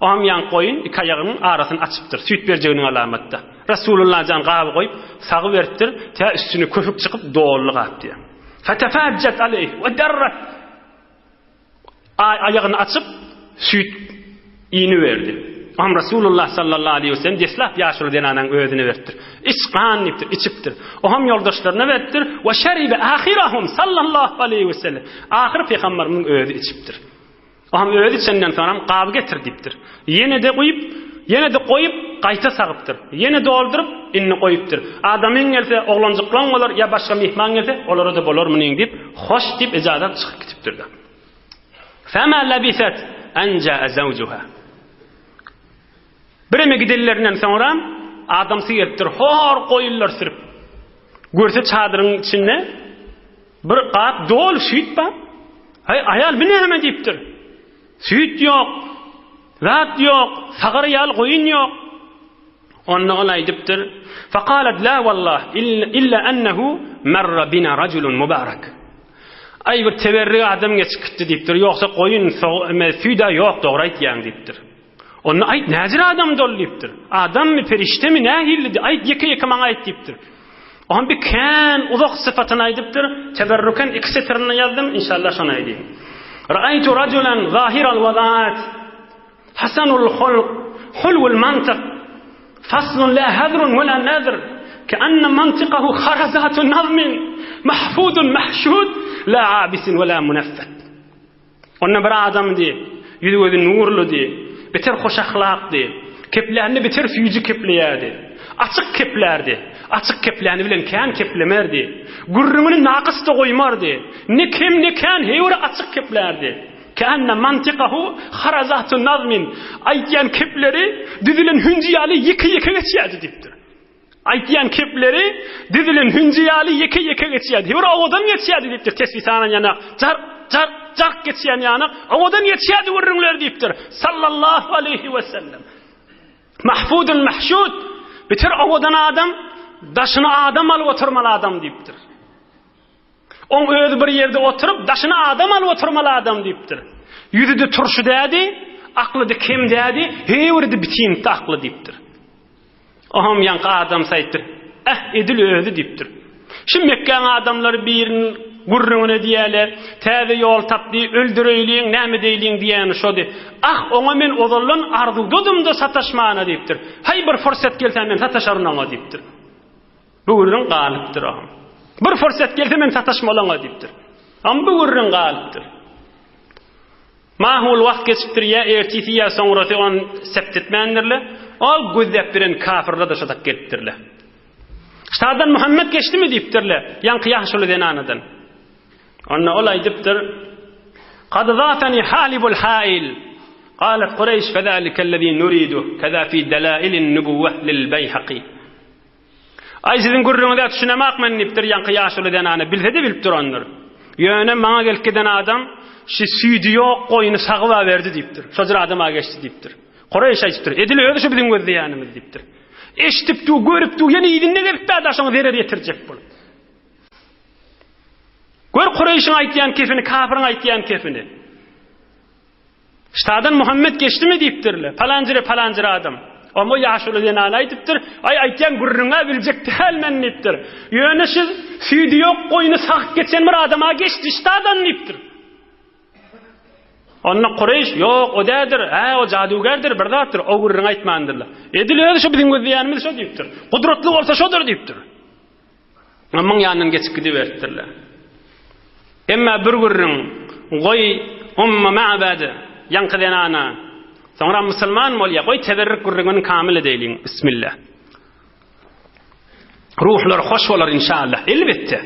Oňam ýaňky goýun iki aýagynyň arasyny açypdyr, süýt berjeginiň alamatda. Resulullah jan gaby goýup, sagy beripdir, tä üstüne köpük çykyp doldy gap diýýär. Fetefajjat aleýh we darrat. Aýagyny açyp, süýt ini berdi. Oňam Resulullah sallallahu aleýhi we sellem deslap ýaşuly zenanaň özüne beripdir. Iç gan diýipdir, içipdir. Oňam ýoldaşlaryna beripdir. We şeribe ahirahum sallallahu aleýhi we sellem. Ahyr pygamberimiziň özi içipdir. Oňam özi içenden soňam gaby getir diýipdir. Ýene-de guýup, ýene-de goýup, gaýta sagypdyr. Ýene dolduryp, indi goýupdyr. Adamyň gelse, oglanjyklaň bolar, ýa başga myhman gelse, olara-da bolar munyň diýip, hoş diýip ejazat çykyp gitipdir-de. Fema labiset en jaa zawjuha. Bireme gidenlerinden soňra adamsy gelipdir, hor goýunlar sürüp. Görse çadyryň içinde Bir gap doly süýt bar. Haý, aýal bu näme diýipdir. Süýt ýok, zat ýok, sagar ýaly goýun ýok. Onda ol aýdypdyr, Fakalat la wallah illa ennehu marra bina rajulun mubarak. Aý bir teberrik adam geçip gitdi diýipdir. Ýogsa goýun, süýd-ä ýok, dogry aýtýaň diýipdir. Onda aýt, näjir adamdy ol diýipdir. Adammy, perişdemi, nähillidi, aýt, ýeke-ýeke maňa aýt diýipdir. Oňa bir kän uzak sypatyny aýdypdyr, teberruken iki setirini ýazdym, inşallah şony aýdayyn. Ra'aytu rajulan zahiral wadaat, hasanul hulk, hulwul mantyk, faslun la hazrun we la nazr, keanne mantykahu harazatu nazmin, mahfudun mahşud, la abisin we la munaffet. Onda bir adamdy, ýüzi-gözi nurludy, beter hoş ahlakdy, keplände beter süýji kepleýärdi. Açyk keplärdi. Açyk kepläni bilen kän keplemerdi. Gürrüňini nakys-da goýmardy. Ne kem, ne kän, heýwir açyk keplärdi. Keenne mantykahu harazatu nazmin. Aýtýan kepleri düzülen hünji ýaly ýeke-ýeke geçýärdi diýipdir. Aýtýan kepleri düzülen hünji ýaly ýeke-ýeke geçýärdi. Bir owadan geçýärdi diýipdir. Tesbi sanan ýanak jark, jark, jark geçýän ýanak owadan geçýärdi gürrüňler diýipdir. Sallallahu aleýhi we sellem. Mahfudun mahşud. Biter owadan adam, daşyny adam alyp oturmaly adam diýipdir. Oň özi bir ýerde oturyp, daşyna adam alyp oturmaly adam diýipdir. Ýüzi-de turşy dädi, akly-da kem dädi, heýwiri-de bitinti akly diýipdir. Oňam ýaňky adamsy aýtdyr, Eh, edil özi diýipdir. Şu Mekgäň adamlary biriniň gürrüňini edýäle, täze ýol tapdy, öldüreýliň, näme edeýliň diýýäni şody. Ah, oňa men ozaldan arzuwdadym-da sataşmana diýipdir. Haý, bir fursat gelse men sataşaryn oňa diýipdir. Bu gürrüň galypdyr oňa. Bir fursat gelse men sataşmaly oňa diýipdir. Am bu gürrüň galypdyr. Mahul wagt geçipdir ýa ertisi ýa soňrasy on sept etmändirle. Ol gözläp beren kafirler-de şo tak gelipdirle. Ştadan Muhammet geçdimi diýipdirle, ýaňky ýaşuly zenanadan. Onda ol aýdypdyr, Kad zatani halibul hail. Galet Kureýş fezalike'llezî nuridu, keza fi delailin nubuwweh lil Beýhaki. Aý siziň gürrüňize düşünemak men diýipdir ýaňky ýaşuly zenana bilsede bilip durandyr. Ýöne maňa gelip giden adam şi süýdi ýok goýuny sagyba berdi diýipdir. Şo jyr adama geçdi diýipdir. Kureýş aýdypdyr, edil özi şu biziň gözleýänimiz diýipdir. Eşidip dur, görüp dur, ýene yzynda gelip bärde şoňa zerer ýetirjek bolup. Gör Kureýşiň aýtýan kefini, kafiriň aýtýan kefini. Ştadan Muhammet geçdimi diýipdirler. Palanjyra palanjyra adam. Oňa ýaşuly zenana aýdypdyr, Aý aýtýan gürrüňä biljek däl men diýipdir. Ýöne şu süýdi ýok goýny sagyp geçen bir adama geçdi ştadan diýipdir. Onda Kureýş, ýok, o däldir, hä, o jadugärdir, bir zatdyr, o gürrüňi aýtmandyrlar. Edil özi şu biziň gözleýänimiz şo diýipdir. Gudratly bolsa şodur diýipdir. Muň ýanyndan geçip gidiberipdirler. Emma bir gürrüň, goý, Ummu Ma'bad, ýaňky zenana, soňra musulman bolýar, goý teberrük gürrüňini kamil edeýliň. Bismillah. Ruhlar hoş bolar inşallah. Elbetde.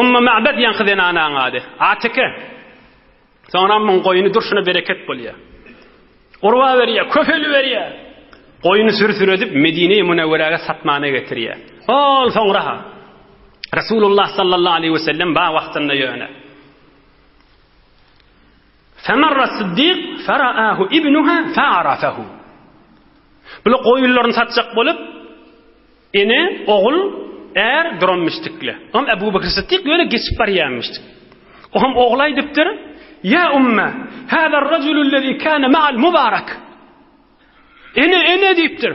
Ummu Ma'bad ýaňky zenanaň ady. Atike. Soňra muň goýuny durşuna bereket bolýar. Urba berýär, köpeli berýär. Goýuny sürü-sürü edip Medine-i Münewweräge satmana getirýär. Ol soňra-ha Resulullah sallallahu aleyhi ve sellem ba wagtynda ýöne. Femarra Siddik feraahu ibnuha fearafahu. Bular goýunlaryny satjak bolup Ene, ogul, är duranmyşdykle. Oňam Ebu Bekr Sytdyk ýöne geçip barýanmyşdyk. Oňam ogly aýdypdyr, Ýa umme, hâzâ'r-rajulu'llezî kâne ma'al mubarak. Ene, ene diýipdir.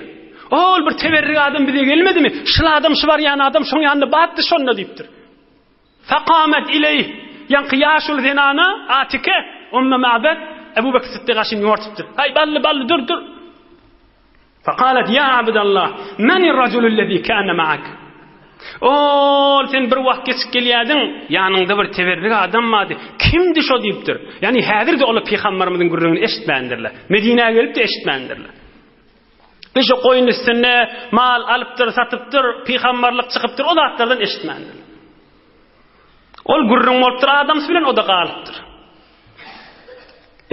Ol bir teberrik adam bize gelmedimi? Şul adam, şu barýan adam şoň ýanynda batdy şonda diýipdir. Fekamet ileýh, ýaňky ýaşuly zenana, Atike, Umme Ma'bed, Ebu Bekr Sytdyga şin ýortupdyr. Haý, bally, bally, dur, dur. Fekalet ýa Abdallah, menir-rajulullezî kâne ma'ak? Ol, sen bir wagt geçip gelýärdiň, ýanyňda bir teberrik adam bardy. Kimdi şo diýipdir. Ýagny häzir-de olar pygamberimiziň gürrüňini eşitmändirler. Medinä gelip-de eşitmändirler. Bir şo goýun üstünde mal alypdyr, satypdyr, pygamberlik çykypdyr, o zatlardan eşitmändirler. Ol gürrüň bolupdyr adamsy bilen, o-da galypdyr.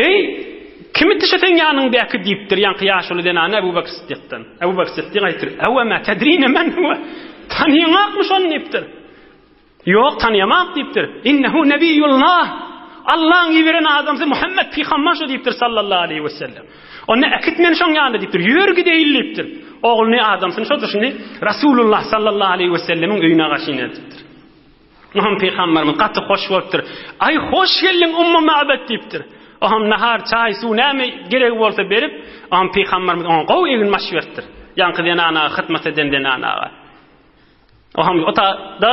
Eý, kim itdi şo seň ýanyňdaky diýipdir ýaňky ýaşuly zenana Ebu Bekr Syddykdan. Ebu Bekr Syddyk aýtdyr, Ewe mä tedrine men huwe. Tanyýaňakmy şony diýipdir. Ýok, tanyýamak diýipdir. Innehu nebiýullah. Allaň iberen adamsy Muhammet pygamber şo diýipdir sallallahu aleýhi we sellem. Onda äkit meni şoň ýanyna diýipdir. Ýör gideýin diýipdir. Ogluny adamsyny şo durşuny Rasulullah sallallahu aleýhi we sellemiň öýüne gaşyn eltipdir. Oňam pygamberimiz gaty hoş bolupdyr. Aý, hoş geldiň Ummu Ma'bed diýipdir. Oňam nahar, çaý, suw näme geregi bolsa berip, oňam pygamberimiz oňa gowy egin-baş beripdir. Ýaňky zenanaga hyzmat eden zenanaga. Oňam ota-da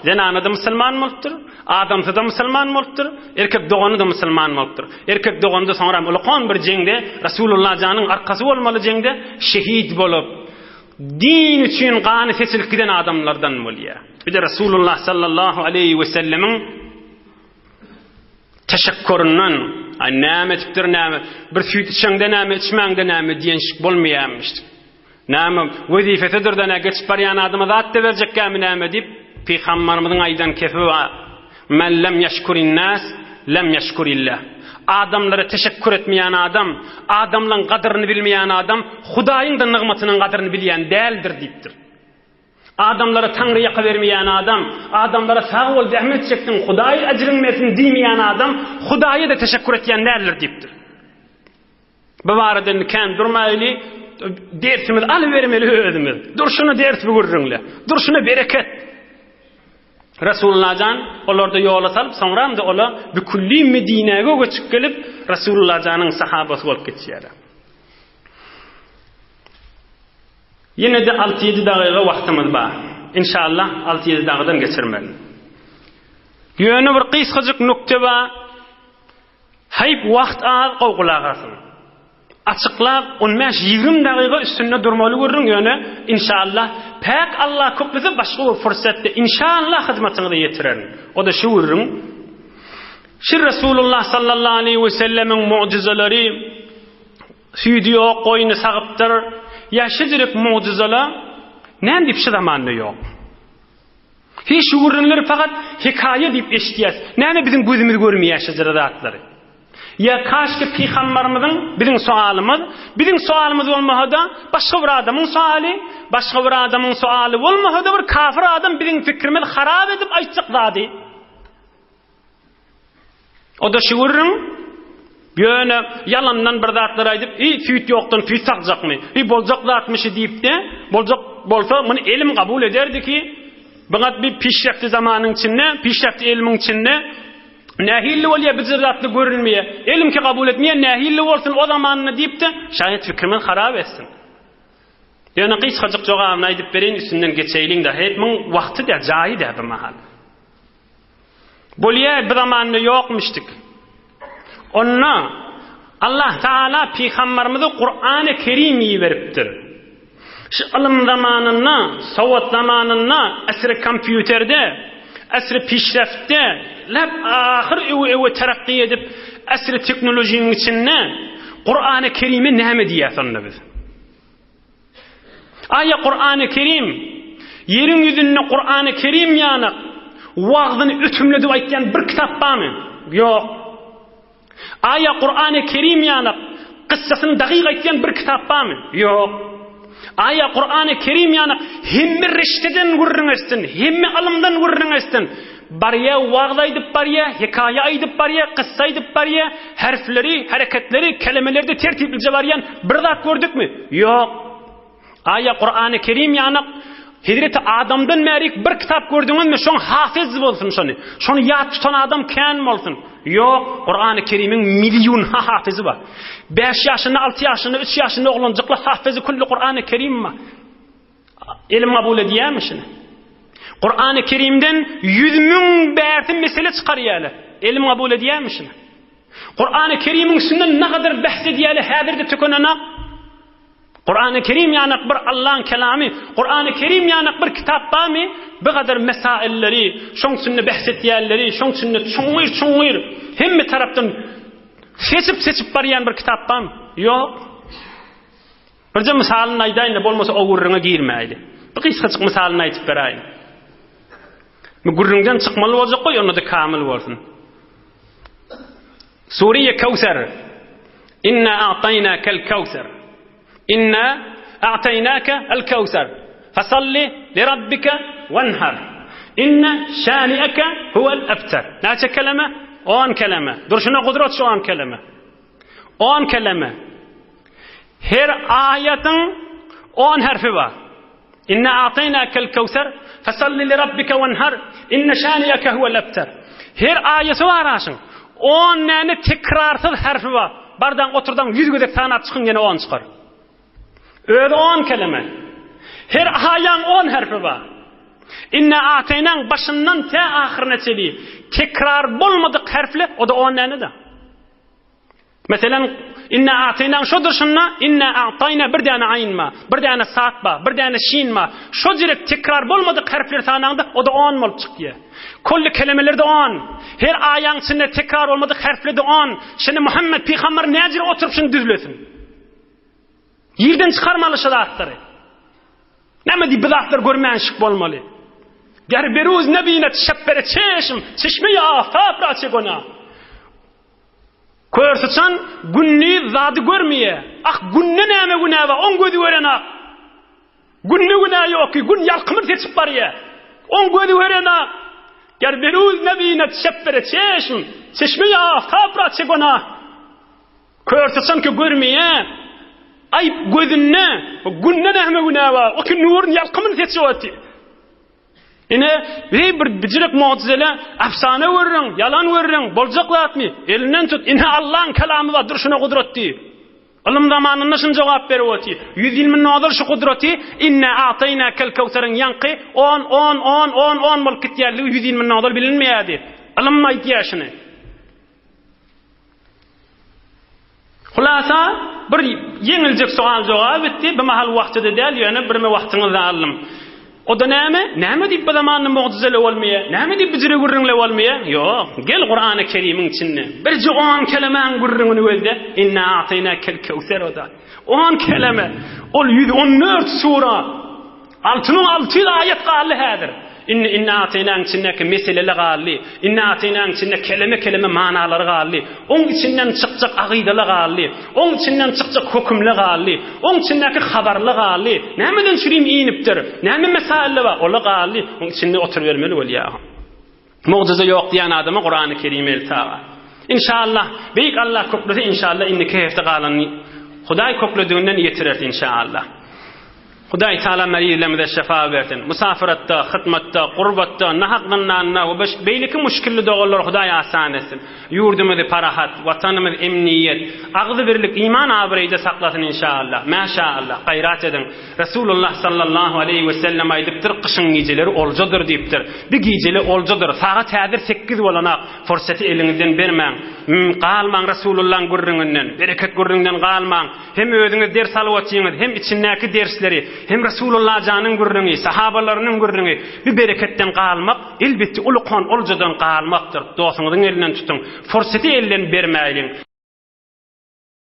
zenana-da musulman bolupdyr, adamsy-da musulman bolupdyr, erkek dogany-da musulman bolupdyr. Erkek dogany-da soňra ullakan bir jeňde Rasulullah janyň arkasy bolmaly jeňde şehit bolup, Din üçin gany seçilip giden adamlardan bolýar. Bir-de Resulullah sallallahu aleýhi we sellemiň teşekkuryndan. Aý näme etipdir näme, bir süýt içeňde näme, içmäňde näme diýenşik bolmaýarmyş. Näme, wezipesidir-dä nä, geçip barýan adama zat-da berjekkämi näme diýip, pygambarymyzyň aýdan kepi bar. Men lem ýeşkurin-nas, lem ýeşkurillah. Adamlara teşekkür etmeýän adam, adamlaň gadyryny bilmeýän adam Hudaýyň-da nygmatynyň gadyryny bilýän däldir diýipdir. Adamlara taňry ýaka bermeýän adam, adamlara sag bol, zähmet çekdiň, Hudaý ejriňi bersin diýmeýän adam Hudaýa-da teşekkür etýän däldir diýipdir. Bu barada indi kän durmaýly, dersimizi alybermeli özümiz. Durşuna ders bu gürrüňle. Durşuna bereket. Resulullah jan olarda ýola salyp, soňram-da ola bükülli Medinäge göçüp gelip, Resulullah janyň sahabasy bolup geçýärler. Ýene-de alty-ýedi dagyga wagtymyz bar. Inşallah, alty-ýedi dagydan geçirmerin. Ýöne bir gysgajyk nukte bar. Haýp wagt az gowy gulak asyň. Açyklap on bäş ýigrim dagyga üstünde durmaly gürrüň ýöne inşallah päk Allah köklese başga bir fursatda inşallah hyzmatyňyza ýetirerin. O-da şu gürrüň. Şu Resulullah sallallahu aleýhi we sellemiň mugjyzalary süýdi ýok goýny sagypdyr. Ýa şejerek mugjyzala näme diýip şu zamanda ýok. Hiç şu gürrüňleri fakat hekaýa diýip eşidýäs. Näme biziň gözümiz görmeýär şejere zatlary? Ýa kaşki pygambarymyzyň biziň soalymyz, biziň soalymyz bolmasa-da başga bir adamyň soaly, başga bir adamyň soaly bolmasa-da bir kafir adam biziň fikrimizi harap edip aýtjak zady. O-da şu gürrüň, ýöne ýalandan bir zatlar aýdyp, Eý, süýt ýokdan süýt sagjakmy? Eý, boljak zatmy şi diýip-de, boljak bolsa, muny elim kabul ederdi ki, buňa bir pişrefti zamanyň içinde, pişrefti elmiň içinde nähili bolýar, bir zatly görünmeýär. Elimki kabul etmeýär, nähili bolsun o zamanda diýip-de, şaýat fikrimizi harap etsin. Ýöne gysgajyk jogabyny aýdyp bereýin, üstünden geçeýliň-de, heý, muň wagty-da, jaýy-da bir mahal. Bolýa bu zamanda ýokmuşdyk. Onda Allah Taala pygambarymyza Kurany Kerim iberipdir. Şu ylym zamanynda, sowat zamanynda, asry kompýuterde, asry pişreftde, lap ahyr öwe-öwe terakki edip, asry tehnolojiniň içinde Kurany Kerime näme diýýäs onda biz? Aýa Kurany Kerim, ýeriň ýüzünde Kurany Kerim ýanak wagzyny ötümledip aýtýan bir kitap barmy? Ýok. Aýa Kurany Kerim ýanak kyssasyny dagyk aýtýan bir kitap barmy? Ýok. Aýa Kurany Kerim ýanak hemme reşteden gürrüň etsin, hemme ylymdan gürrüň etsin. Barýa wagyz aýdyp barýa, hekaýa aýdyp barýa, kyssa aýdyp barýa, herfleri, hereketleri, kelemelerde tertiplije barýan bir zat gördükmi? Ýok. Aýa Kurany Kerim ýanak Hezreti Adamdan bärik bir kitap gördüňizmi? Şoň hafyz bolsun şony. Şony ýat tutan adam kän bolsun. Ýok, Kurany Kerimiň million hafyzy bar. 5 ýaşynda, 6 ýaşynda, 3 ýaşynda oglanjyklar hafyzy külli Kurany Kerim bar. Elim kabul edýärmi şuny? Kurany Kerimden 100 müň bärsi mesele çykarýarlar. Elim kabul edýärmi şuny? Kurany Kerimiň üstünden nagadar bähs edýärler, häzir-de tükenenak. Kurany Kerim ýanak bir Allaň kelamy, Kurany Kerim ýanak bir kitap barmy? Bu gadar mesailleri, şoň üstünde bähs edýärleri, şoň üstünde çuňňur-çuňňur hemme tarapdan seçip-seçip barýan bir kitap barmy? Ýok. Birje mysalyny aýdaýyn-da, bolmasa o gürrüňe girmäýli. Bir gysgajyk mysalyny aýdyp beräýin. Bu gürrüňden çykmaly boljak goý, onda-da kamil bolsun. Suriye Kewser. Inna a'taýnakel Kewser. Inna a'taýnake el Kewser. Fasalli li rabbike wenhar. Inna şani'eke huwel ebter. Näçe keleme? 10 keleme. Durşuna gudrat şu 10 keleme. On keleme. Her aýatyň on herfi bar. Inna a'taýnakel kewser, fesalli li rabbike wenhar, inne şaniýeke huwel ebter. Her aýaty bar aşyň. On näne tekrarsyz herfi bar. Bardaň oturdaň ýüz gezek sanap çykyň ýene on çykar. Özi on keleme. Her aýaň on herfi bar. Inna a'taýnaň başyndan tä ahyryna çeli tekrar bolmadyk herfle o-da on näne-de. Meselem, Inna a'taýnaň şo durşunda inna a'taýna bir däne aýn bar, bir däne sad bar, bir däne şin bar. Şo jirek tekrar bolmadyk herfleri sanaňda o-da on bolup çykýar. Kolly kelemelerde on. Her aýaň içinde tekrar bolmadyk herflerde on. Şindi Muhammet pygamber näjire oturyp şuny düzlesin? Ýerden çykarmaly şu zatlary. Näme diýip bu zatlary görmänşik bolmaly? Ger beruz nebinet şebbere çeşm, çeşme-i aftap ra çe gona. Kör syçan gündiz zady görmeýär. Ah, günde näme günä bar, oň gözi görenak. Günde günä ýok ki, gün ýalkymyny seçip barýar. Oň gözi görenak. Ger beruz nebinet şebbere çeşm, çeşme-i aftap ra çe gona. Kör syçan ki görmeýär. Aýp gözünde, günde näme günä bar, o ki nurun ýalkymyny seçip otyr. Ine, heý bir bijirek mugjyzele, efsane görüň, ýalan görüň, boljak zatmy? Elinden tut, ine Allaň kelamy bar, durşuna gudrat diý. Ylym zamanynda şuny jogap berip otyr. Ýüz ýyl mundan ozal şu gudraty inna a'taýnakel kewseriň ýaňky on, on, on, on, on bolup gitýänligi ýüz ýyl mundan ozal bilinmeýärdi. Ylym aýdýar şuny. Hulasa, bir ýeňiljek sowal-jogap etdi, bu mahal wagty-da däl, ýöne birme wagtyňyzy aldym. O-da näme? Näme diýip bu zamanda mugjyzele bolmaýar? Näme diýip bu jüre gürrüňle bolmaýar? Ýok, gel Kurany Kerimiň içinde birje on kelemäň gürrüňini gözle, Inna a'taýnakel kewser o-da. On keleme, ol 114 sura. 6600 aýat galdy häzir. Indi Inna a'taýnaň içindäki meselele galdy. Inna a'taýnaň içinde keleme-keleme manalary galdy. Oň içinden çykjak agydala galdy. Oň içinden çykjak hökümle galdy. Oň içindäki habarla galdy. Nämeden çürim inipdir? Näme mesaille bar? Ola galdy. Oň içinde oturybermeli bolýar. Mugjyza ýok diýen adama Kurany Kerimi el taga. Inşallah, Beýik Allah köklese inşallah indiki hepde galanyny Hudaý köklediginden ýetireris inşallah. Hudaý Taala merizlerimize şefa bersin. Musafiratda, hytmatda, gurbatda, nahak zyndanda we beýleki muşkilli doganlar Hudaý asan etsin. Ýurdumyzy parahat, watanymyz emniýet, agzybirlik, iman abraýda saklasyn inşallah. Mäşaallah, gaýrat ediň. Resulullah sallallahu aleýhi we sellem aýdypdyr, gyşyň gijeleri oljadyr diýipdir. Bir gijeli oljadyr. Sagat häzir sekiz bolanak. Pursaty eliňizden bermäň. Galmaň Resulullahyň gürrüňinden, bereket gürrüňden galmaň. Hem özüňiz ders alyp otyňyz, hem içindäki dersleri, hem Resulullah janyň gürrüňi, sahabalarynyň gürrüňi. Bir bereketden galmak, elbetde uly kon oljadan galmakdyr. Dostuňyzyň elinden tutuň. Pursaty elden bermäýliň.